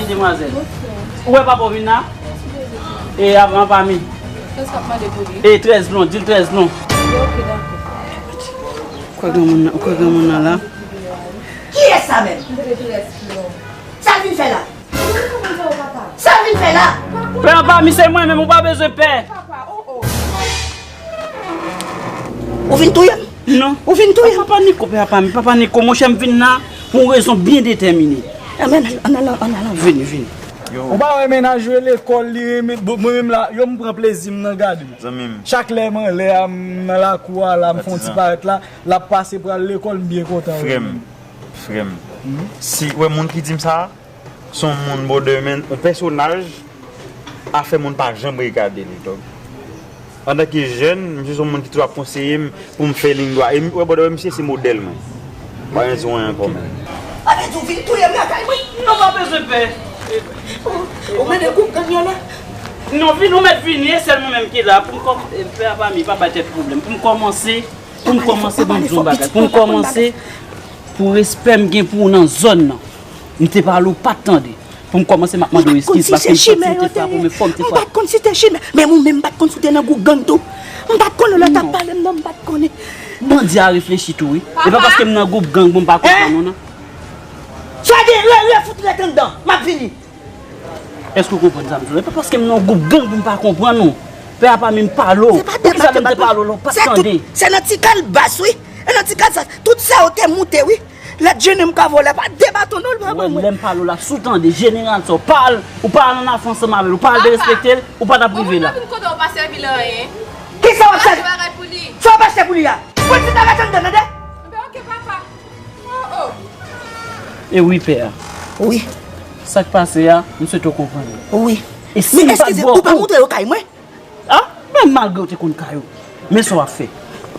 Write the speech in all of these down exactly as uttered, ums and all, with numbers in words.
Demwazèl. Ou wè papa w vin la? E avan pa mi. Kiyès k ap mande pou li? E trèz blon, di l trèz blon. Ok, dakò. Ou kwè granmoun nan, ou kwè granmoun nan la? Kiyès sa menm? Sa l vin fè la? Sa l vin fè la? Pè an pa mi, se mwen menm, ou pa bezwen pè. Ou vin touye m? Non. Ou vin touye m? Papa Niko, papa, papa Niko, monchè, m vin la pou yon rezon byen detèmine. Ann, ann, ann, ann, ann, ann. Vini, vini. Ou pa wè mennaj yo lekòl, li renmen, bon, mwen menm la, yo m pran plezi m nan gade l. Zanmi m. Chak lè m anlè a, m nan lakou a la, m fè yon ti parèt la, l ap pase pral lekòl, m byen kontan. Frè m, frè m. Si, wè moun ki di m sa, se yon moun, brother, men, yon pèsonaj, afè moun pa janm regade li, dòg. Antanke jèn, misye se yon moun ki toujou ap konseye m pou m fè liy dwat. E m, wè, brother, wè, misye se modèl mwen. Pa gen di w anyen ankò, men. Sa vle di w vin touye m lakay mwen? Non, pa bezwen pè. Ou mennen gwoup gang yo la? Non, vin, ou mèt vini, e sèl mwen menm ki la. Pou m kòm, e, pè a pa mi, pa bay tèt pwoblèm. Pou m kòmanse, pou m kòmanse, ban m di w yon bagay. Pou m kòmanse, pou respè m gen pou ou nan zòn nan. M te pale w pa t tande. Pou m kòmanse, m ap mande w eskiz paske m santi m te frape w, men fò m te frape w. M pa t konn si te chimè. Menm ou menm m pa t konn si w te nan gwoup gang tou. M pa t konnen lè w t ap pale m nan, m pa t konnen. Bandi a reflechi tou, wi. E pa paske m nan gwoup gang pou m pa konprann ou, non. Sa gen re, re fout ret anndan. M ap vini. Èske w konprann sa m di w? E pa paske m nan gwoup gang pou m pa konprann ou. Pè a pa menm pale w. Poukisa lè m te pale w la, w pa t tande? Se nan ti kalbas, wi. E nan ti kalbas. Tout sa yo te moute, wi. Lè Jenny m ka vòlè, pa de baton non, l pa ban mwen. Lè m pale w la, si w tande jeneral sa, w pa al, ou pa al ann afè ansanm avè l, ou pa al derespekte l, ou pa t ap rive la. Ou pa vin kote w pa sèvi l anyen. Kisa w ap sèvi? Sa w ap achte pou li a? Pran ti bagay anndan, tande? Enben, ok, papa. Oh, oh. E wi, pè a. Wi. Sa k pase a, m swete w konprann. Wi. E si m pa t ba w kou. Men eskize, ou pa montre yo kay mwen? A, men malgre w te konn kay ou, men sa w ap fè.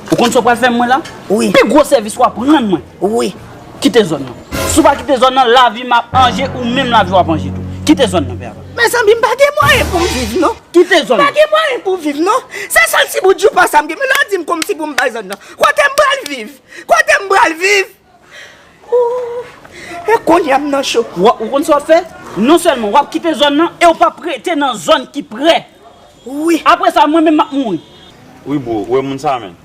Ou konn sa w pral fè mwen la? Wi. Pi gwo sèvis w ap rann mwen. Wi. Kite zòn nan. Si w pa kite zòn nan, lavi m ap anje, ou menm lavi w ap anje tou. Kite zòn nan, pè a. Mezanmi, m pa gen mwayen pou m viv, non. Kite zòn nan. M pa gen mwayen pou viv, non. Se sèl ti bout joupa sa m gen. Men lè w di m kòmsi pou m bay zòn nan. Kote m pral viv? Kote m pral viv? Ooh, e kounye a m nan cho. Ou, ou konn sa w ap fè? Non sèlman w ap kite zòn nan e w p ap rete nan zòn ki prè. Wi. Apre sa, mwen menm m ap mouri. Wi, bro, ou wè moun sa a, menn?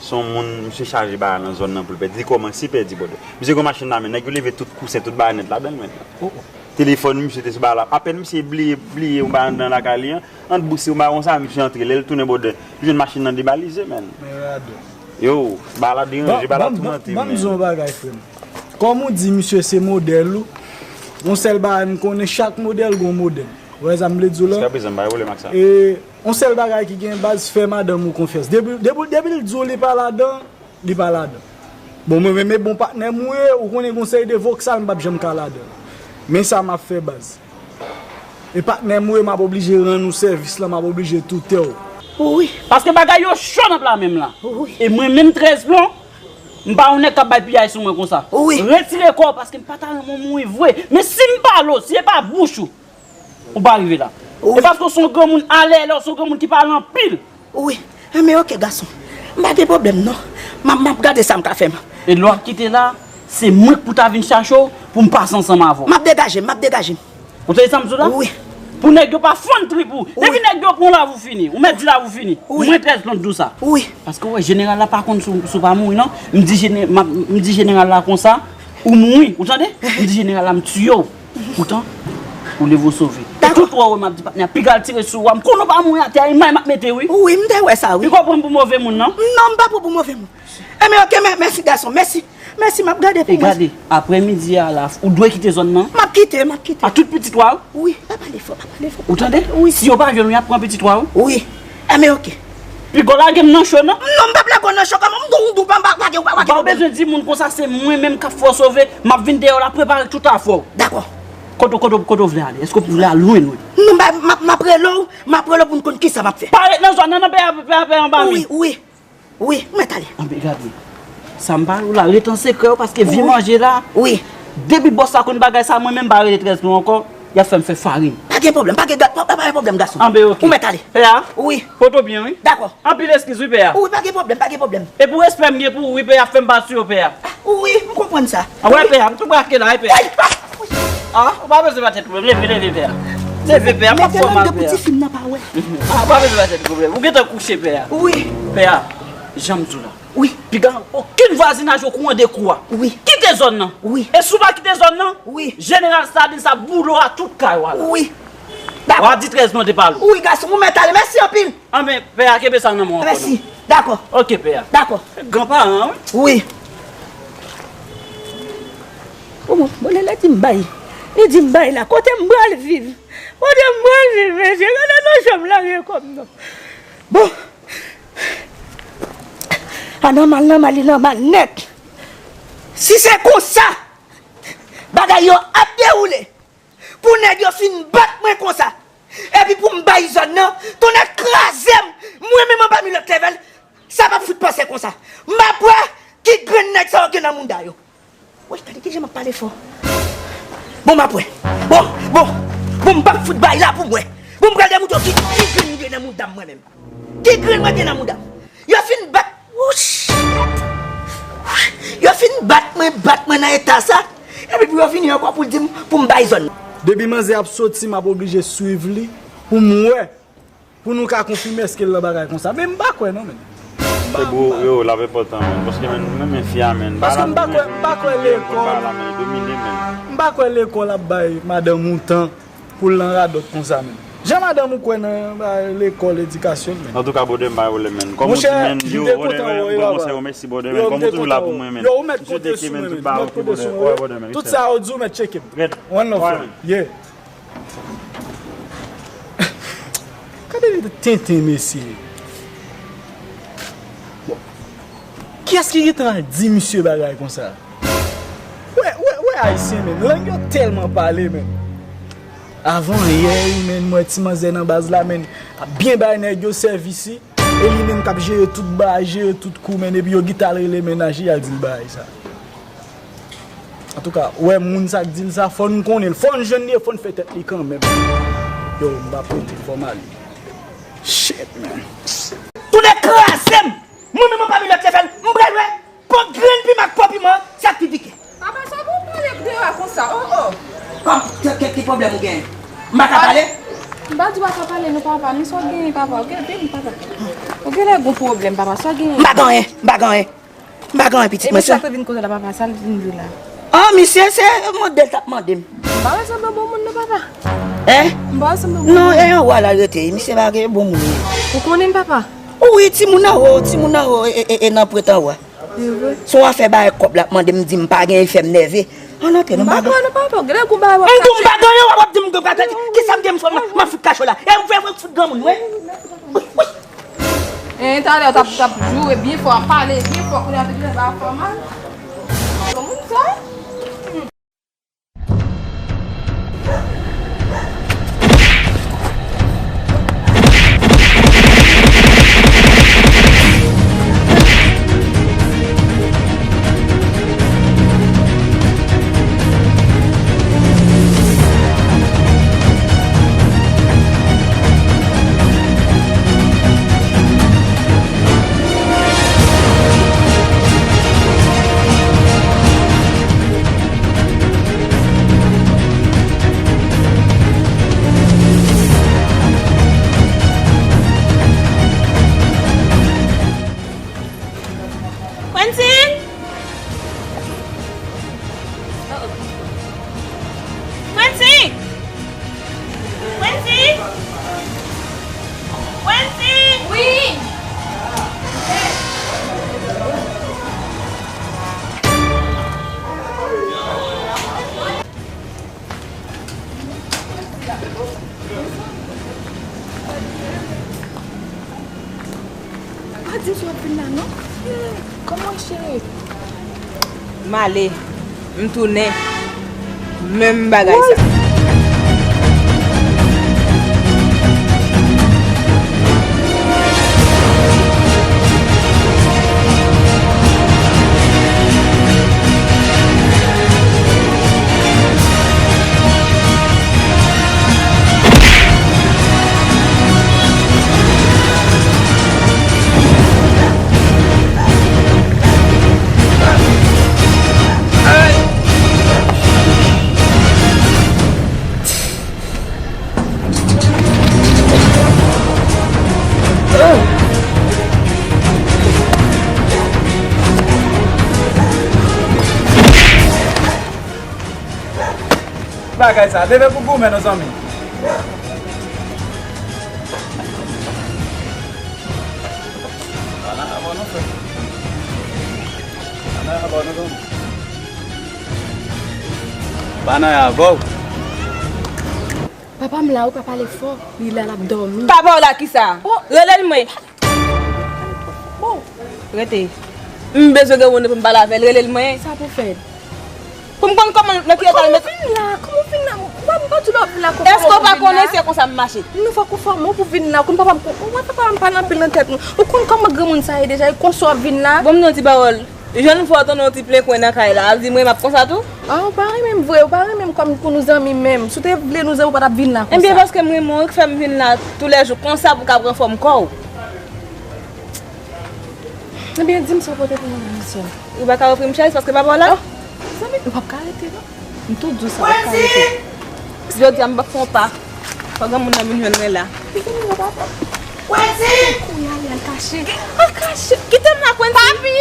Se yon moun, misye chaje bagay nan zòn nan pou l pèdi. Li kòmanse pèdi, brother. Misye gen machin la, menn. Nèg yo leve tout kousen, tout bagay nèt ladan l, menn. Oh, oh. Telefòn misye te sou bagay la. Apèn misye bliye, bliye yon bagay anndan lakay li an, ant bouse yon bagay konsa, misye antre. Lè l tounen, brother, li jwenn machin nan debalize, menn. Men radòt. Yo, bagay la deranje, bagay la toumante, menn. Ban m di w yon bagay, frè m. Kòm ou di misye se modèl ou, yon sèl bagay m konnen, chak modèl gon modèl. Ou wè sa m vle di w la? Jiskaprezan, m pa gen pwoblèm ak sa. E yon sèl bagay ki gen baz, fè madanm ou konfyans. Depi, depi, depi l di w li pa ladan, li pa ladan. Bon, mwen menm, e bon patnè m ou ye, ou konnen gon seri de voksal m p ap janm ka ladan. Men sa m ap fè, baz. E patnè m ou ye, m ap oblije rann ou sèvis lan, m ap oblije toute w. Wi. Paske bagay yo cho nan pla menm la. Wi. E mwen menm trèz plon, m pa yon nèg k ap bay piyay sou mwen konsa. Wi. Retire kò w paske m pa ta renmen w mouri vre. Men si m pale w, si e pa bouch ou, ou pa rive la. Wi. E paske w se yon granmoun alèlè, w se yon granmoun ki pale anpil. Wi. Enben, ok, gason. M pa gen pwoblèm, non. M ap, m ap gade sa m ka fè, m. E lè w ap kite la, se mwen k pou ta vin chache w pou m pase ansanm avè w. M ap degaje m, m ap degaje m. Ou tande sa m di w la? Wi. Pou nèg yo pa fann trip ou. Wi. Depi nèg yo pran w lavi w fini. Ou mèt di lavi w fini. Wi. Mwen trèz plon di w sa. Wi. Paske w wè jeneral la pa konn si w, si w pa mouri, non. M di jene-, m ap, m di jeneral la konsa, ou mouri. Ou tande? M di jeneral la m tiye w. Poutan, ou leve w sove. E tout wè w m ap di patnè a, piga l tire sou ou a, m konnen w pa mouri atè a, e may m ap mete wi. Wi, m te wè sa wi. Piga w pran m pou move moun non. Non, m pa pran w pou move moun. Enben ok, mè-, mèsi gason, mèsi. Mèsi, m ap gade pou mwen. E gade, aprè midi a la, ou dwe kite zòn nan. M ap kite, m ap kite. A tout pitit wa yo? Wi, pa pale fò, pa pale fò. Ou tande? Wi. Si yo pa jwenn ou, y ap pran pitit wa yo? Wi. Enben ok. Piga w lage m nan cho non. Non, m p ap lage w nan cho, kòman m gon w dou pa m pa lage w pa lage pwoblèm. Ou pa bezwen di moun konsa se mwen menm k ap fè w sove, m ap vin dèyè w la prepare tout afè w. Dakò. Kote, kote, kote w vle ale? Èske w vle al lwen lwen? Non, m ap, m ap, m ap rele w, m ap rele w pou n konn kisa m ap fè. Pa ret nan zòn nan non, pè a, pè a, pè a anba mi. Wi, wi. Wi, ou mèt ale. Anben gade. Sa m pale w la, ret an sekrè wi, paske vye manje la. Wi. Depi bòs la konn bagay sa, mwen menm m pa rele trèz non ankò, y ap fè m fè farin. Pa gen pwoblèm, pa gen ga-, pa, pa, pa gen pwoblèm gason. Anben ok. Ou mèt ale. Pè a? Wi. Poto byen wi. Dakò. Anpil eskiz wi pè a. Wi, pa gen pwoblèm, pa gen pwoblèm. E pou respè m gen pou ou wi pè a, fè m pa sou yo pè a. Wi, m konprann sa. Anben pè a, m tou brake la wi pè a. Ay, pa. Ah, ou pa bezwen ba tèt pwoblèm. Leve, leve, pè a. Leve, pè a, m ap fè w mal, pè a. Ti fi m nan pa wè. Ah, ou pa bezwen ba tèt pwoblèm. Ou gentan kouche, pè a. Wi. Pè a, jan m di w la. Wi. Piga okenn vwazinaj ou kouran de kou a. Wi. Kite zòn nan. Wi. E si w pa kite zòn nan, wi, jeneral Sadin sa boule w a tout kay ou a la. Wi. Dakò. Wa di trèz non de palo. Wi, gason, ou mèt ale. Mèsi anpil. Anben, pè a, kenbe sa nan men w ankò. Mèsi. Dakò. Ok, pè a. Dakò. Granparan, wi. Wi. Bon, bon, lè, lè di m bay. Li di m bay la. Kote m pral viv? Kote m pral viv, mesye? Gade nan chanm la gen kòb non. Bon. A nòmal, nòmal, li nòmal nèt. Si se konsa bagay yo ap dewoule, pou nèg yo fin bat mwen konsa, epi pou m bay zòn nan, tonnè kraze m, mwen menm anba milòt lèvèl, sa p ap fout pase konsa. M ap wè ki grenn nèg sa yo gen nan mouda yo. Woy, gade kijan m ap pale fò. Bon, m ap wè. Bon, bon, bon, m p ap fout bay la pou mwen. Bon, m pral demontre w ki, ki grenn m gen nan mouda m mwen menm. Ki grenn mwen gen nan mouda m. Yo fin bat, wouch! Yo fin bat mwen, bat mwen nan eta sa. Epi pou yo vini ankò pou di m, pou m bay zòn nan. Depi manzè ap soti, m ap oblije swiv li pou m wè, pou nou ka konfime èske l nan bagay konsa. Men m pa kwè non, men. Se bro, yo, l ap enpòtan, men. Paske, men, m renmen fi a, men. Paske m pa kwè, m pa kwè lekòl. M pa kwè lekòl ap bay madanm ou tan pou l nan radòt konsa, men. Jan madanm ou kwè nan, ba, lekòl, edikasyon, men. Antouka, brother, m pa wè l, men. Kòm ou di, men, yo, brother, men, m kontan wè w, mèsi, brother, men. Kòm ou toujou la pou mwen, men. Yo, ou mèt konte sou mwen, men. Ou mèt konte sou mwen. Tout sa yo di, ou mèt tcheke m. One love, frè. Yeah. Gade tenten, mesye. Bon. Kiyès ki gentan al di misye bagay konsa? Wè, wè, wè, ayisyen, men, lang yo tèlman pale, men. Avan yè, men, m wè ti manzè nan baz la, men, ap byen bay nèg yo sèvis, wi. E li menm k ap jere tout bagay, jere tout kou, men, epi yo gentan al rele mennaj li, al di l bagay sa. Antouka, wè moun sa k di l sa, fò n konnen l, fò n jwenn li, fò n fè tèt li kanmenm. Yo, m p ap rete, fò m ale. Shit, man. Tonnè kraze m! Mwen menm anba milòt lèvèl, m pral wè. Po grenn piman ak po piman, sa k pi pike. Papa, sa w pale deyò a konsa? Oh, oh. Kòm, ki, ki, ki pwoblèm ou genyen? M pa ka pale? M pa di w pa ka pale non, papa, men sa w genyen, papa? Ou gen, papa. Ou genlè gon pwoblèm, papa, sa w genyen? M pa gen anyen, m pa gen anyen. M pa gen anyen, pitit mwen. E misye sa vin kote la, papa, sa l vin di la? Ah, misye, se mande l t ap mande m. M pa wè sanble bon moun non, papa. Hein? M pa wè sanble bon moun. Non, e yon wa la l rete, misye pa gen bon moun. Ou konnen l, papa? Wi, timoun anwo, timoun anwo, e, e, e, e nan pwent anwo a. Se yon afè bagay kòb l ap mande m, di m pa gen, li fè m nève. Ann antre, non, m pa kwè non, papa, genlè gon bagay w ap di m, m pa gen, w ap di m, kisa m gen m fè, m ap fout kache w la. E ou fè mwen fout granmoun, wi. Wi, wi. E talè w t ap, t ap joure byen fò, ap pale byen fò, kounye a tout lè ba fò mal. Granmoun sa. Quentin! Quentin! Quentin! Quentin! Wi! Pa di m si w ap vin la non. Kòman w cheri? M ale, m tounen, menm bagay sa. Bagay sa, leve pou goumen non zanmi. Panay avè w non frè. Panay avè w non zanmi. Panay avè w. Papa m la wi, pa pale fò. Li la, l ap dòmi. Papa w la kisa? Oh, rele l mwen. Bon, rete. M bezwen gen moun pou m pale avè l, rele l mwen. Sa pou fè? Pou m konn kòman nan ki eta l mete. Kòman w vin la? Kòman w vin la? Ou pa, ou pa di lè w vin la kòman w vin la? Èske w pa konnen se konsa m mache? Nou fòk ou fòme w pou vin la. Ou konn papa m, ou wè papa m pa nan anpil nan tèt nou. Ou konn kòman granmoun sa ye deja, e konsa w ap vin la? Bon, m di yon ti pawòl. Jwenn fwa w tounen yon ti plenkwen nan kay la, ap di mwen m ap konsa tou? Ah, ou pa renmen m vre, ou pa renmen m kòm pou nou zanmi menm. Si w te vle nou zanmi, ou pa t ap vin la konsa. Ebyen, paske m renmen w, ki fè m vin la toulèjou konsa pou w ka pran fòm kò w. Ebyen, di m sa w pote pou mwen, mesye. Ou pa ka ofri m chèz paske papa w la? Oh, zanmi, ou p ap ka rete, non. M tou di w sa, ou p ap ka rete. Jodi a, m p ap fè yon pa. Fò granmoun nan vin jwenn mwen la. Li vini, non, papa. Kwensi! Kounye a, li al kache. Al kache! Kite m la, Kwensi! Papi!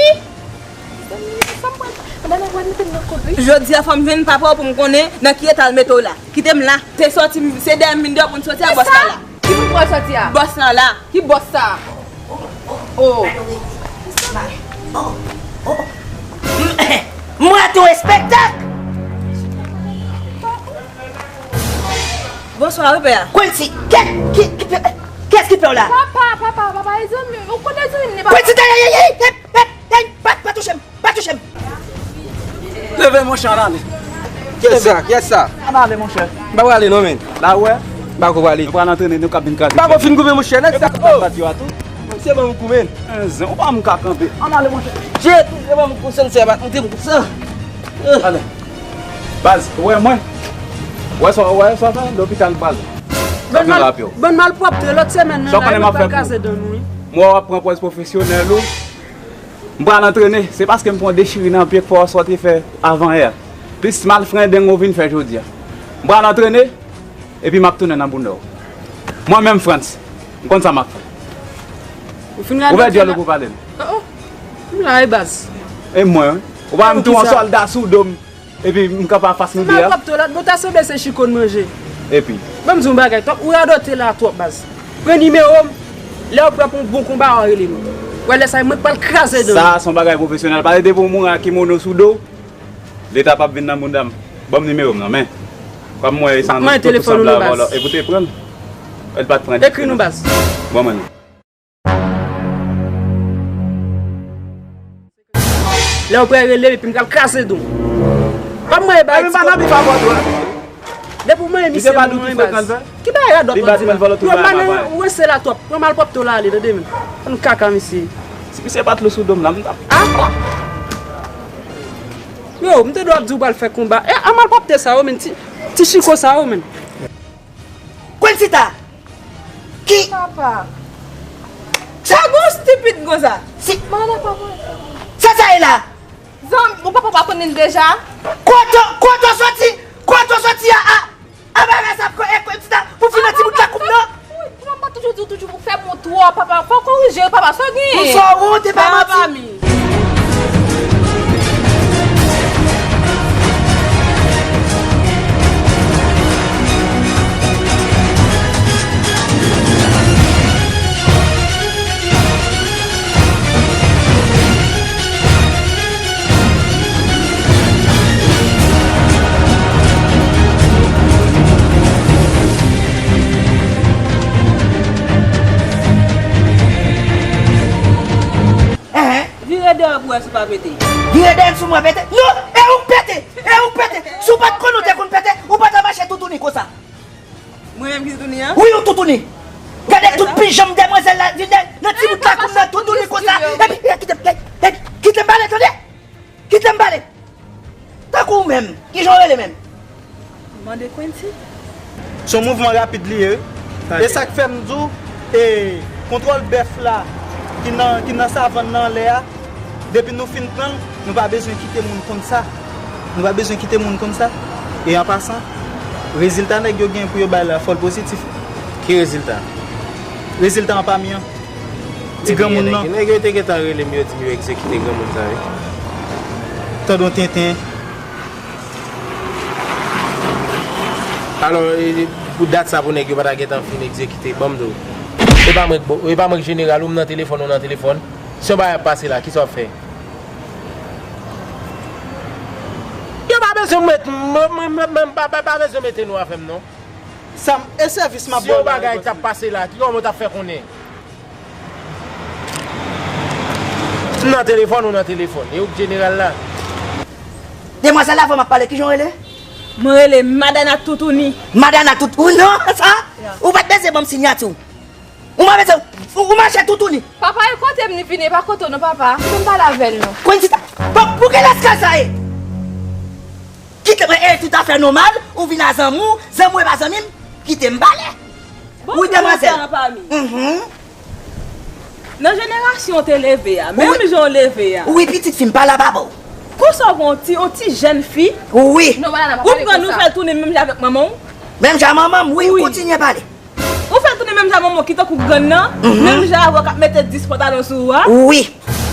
Zanmi, sa m pral, anba nan pral mete m nan kòb, wi. Jodi a, fò m jwenn papa w pou m konnen nan ki eta l mete w la. Kite m la. Se sòti, se dèyè m vin deyò pou n sòti a bòs la la. Ki moun pral sòti a? Bòs la la. Ki bòs sa? Oh. M rate yon espektak. Bonswa, wi, pè a. Kwensi, kè, ki, ki pè, kiyès ki pè w la? Papa, papa, papa, e zanmi, ou konnen zanmi m, papa. Kwensi, ta, ey, ey, ey, ey, ey, ey, pa, pa touche m, pa touche m. Leve, monchè, ann ale. Kiyès sa? Kiyès sa? Ann ale, monchè. M pa prale, non, men. La, ou wè? M pa ko prale. Nou pral antrene, nou k ap vin kraze. M pa ko fin goumen, monchè, nèg sa. Bat yo a tou. Se ban m kou, men. Enzen, ou pa m ka kanpe. Ann ale, monchè. Jezi, se ban m kou, sèl se bat, monte m kou sa. Ale. Baz, ou wè mwen? Ou wè sa, ou wè sa, sa, lopital m pral. Bann mal, bann malpwòpte, lòt semèn nan, la, nou pral kraze dan nou, wi. Mwen w ap pran pòz pwofesyonèl ou. M pral antrene. Se paske m pran dechiri nan pye k fè w sòti fè avan yè. Plis malfrendeng ou vin fè jodi a. M pral antrene. Epi m ap tounen nan bounda w. Mwen menm, Frantz, m konn sa m ap fè. Ou fin rale. Ouvè dyòl ou pou pale m. Oh, oh. M la, e baz. E mwen, wi. Ou pa wè m tou an sòlda sou do m, epi m kanpe anfas nou de a. Malpwòpte w la, bon, ta sanble se chiko n manje. Epi? Ban m di w yon bagay, twòp, ou radote la twòp, baz. Pran nimewo m, lè w prè pou yon bon konba, w a rele m. Wè, lè sa, mwen k pral kraze dan w. Sa, se yon bagay pwofesyonèl. Pale de pou w mouri ak kimono sou do w. Leta p ap vin nan bounda m. Ban m nimewo m nan, men. Kòm mwen, e sa, nou tout sanble avè w la. Epi w te pran l. L pa t pran. Ekri nou, baz. Ban mwen li. Lè w prè, rele m epi m pral kraze do w. Pa mwen, e bay ti kòb. Depi w manyen misye, mwen manyen baz. Ki bagay radòt w ap di la? Yo, m pa nan ranse la twòp. Pran malpwòpte w la ale, tande, men. Ann kaka, mesye. Si misye pa t lou sou do m la, m t ap. Ah! Yo, m te dwe ap di w pral fè konba. E, a malpwòpte sa yo, men, ti, ti chiko sa yo, men. Kwensi ta! Ki? Papa! Sa gon stipid konsa! Si. Manda papa. Sa sa ye la? Zanmi, ou papa pa konnen l deja? Kote, kote w soti? Kote w soti a? A, a bagay sa ap ko-, e, Kwensi ta pou fin nan ti bout lakou m nan? Papa, papa, papa, toujou di w toujou pou fè m yon twò, papa. Fò w korije l, papa. Sa w genyen? Ou sa w wonte pa manti? Papa mi. Enhen. Vire dèyè pou wè si w pa pete. Vire dèyè m si w pa pete? Non, e ou k pete, e ou k pete. Si w pa t konnen w te konn pete, ou pa t ap mache toutouni konsa. Mwen menm ki toutouni an? Wi, ou toutouni. Gade tout pijanm demwazèl la vin nan ti bout lakou m nan toutouni konsa. Epi, e, kite m, e, e, kite m pale, tande? Kite m pale. Tankou ou menm, kijan w rele menm? Mande Quincy. Se yon mouvman rapid li ye, wi. E sa k fè m di w, e, kontwòl bèf la ki nan, ki nan savann nan anlè a, depi nou fin pran l, nou pa bezwen kite moun konn sa. Nou pa bezwen kite moun konn sa. E an pasan, rezilta nèg yo gen pou yo bay la, fò l pozitif. Ki rezilta? Rezilta an pami an. Ti granmoun nan. Nèg yo te gentan rele m, yo di m yo egzekite granmoun sa, wi. Tande yon tenten. Alò, e, pou dat sa pou nèg yo pa ta gentan fin egzekite, ban m di w. E pa mwen k bo-, e pa mwen k jeneral ou, m nan telefòn, ou nan telefòn. Si yon bagay ap pase la, kisa w ap fè? Yo pa bezwen met, m, m, m, m, m, pa, pa, pa bezwen mete nou avè m, non. Sam, e sèvis m ap Si ba w yon la, bagay t ap pase la, ki kòman w t ap fè konnen? M nan telefòn, ou nan telefòn. E ou k jeneral la. Demwazèl la, avan m ap pale, kijan w rele? Mwen rele Madana Toutouni. Madana Tout-, ou non, sa? Ou pa t bezwen ban m siyati w. Ou pa bezwen, ou, ou mache toutouni. Papa, e kote m li vini, e pa kote w non, papa. Kite m pale avè l non. Kondita, bon, pou ki leskal sa ye? Kite mwen, e tout afè nòmal, ou vin a zanmi w, zanmi w e pa zanmi m, kite m pale. Wi, demwazèl. Mhm. Nan jenerasyon w te leve a, menm jan w leve a. Wi, pitit fi m, pale a papa w. Konsa w pran yon ti, yon ti jèn fi. Wi. Ou pran nou fè l tounen menm jan avèk manman w. Menm jan manman m, wi, kontinye pale. Ou fè l tounen menm jan manman w ki tankou grann nan, menm jan avè w k ap mete dis pantalon sou ou a. Wi.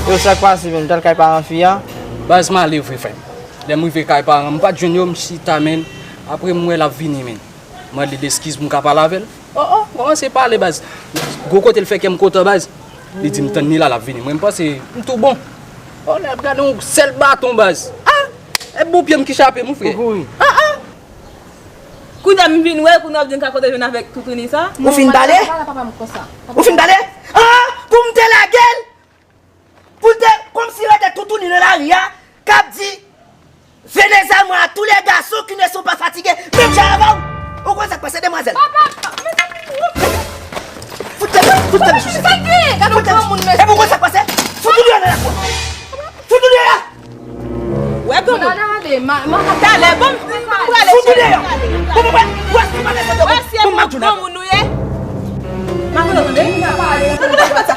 Yo, sa k pase menm, t al kay paran fi a? Baz, m ale vre, frè m. Lè m rive kay paran m, m pa t jwenn yo, m chita, menn. Apre m wè l ap vini, menn. Mande l eskiz pou m ka pale avè l. Oh, oh, kòmanse pale, baz. Gwo kote l fè kè m kontan, baz. Li di m tann li la, l ap vini. Mwen, m panse m tou bon. Oh, lè ap gade yon sèl baton, baz. Ah! E bon pye m ki chape m, wi, frè. Ou kouri. Ah, ah! Kounye a m vin wè, kounye a w di m ka konte jwenn avèk toutouni sa. Ou fin pale? Ou fin pale? Ah! Pou m te lage l? Pou l te, kòmsi rete toutouni nan lari a, k ap di, Venez à moi, tous les garçons qui ne sont pas fatigués, menm jan avè w. Ou konn sa k pase, demwazèl? Papa, mezanmi, ou... Fout tèt, fout tèt, fout tèt. Gade yon granmoun, mesye. Epi ou konn sa k pase? Fout ou deyò nan lakou a. Fout ou deyò. Wè granmoun. Talè, bon, m prale. Fout ou deyò. Bon, bon, bon, wè si pa mete deyò. Wè si e pou granmoun ou ye. M ap tande.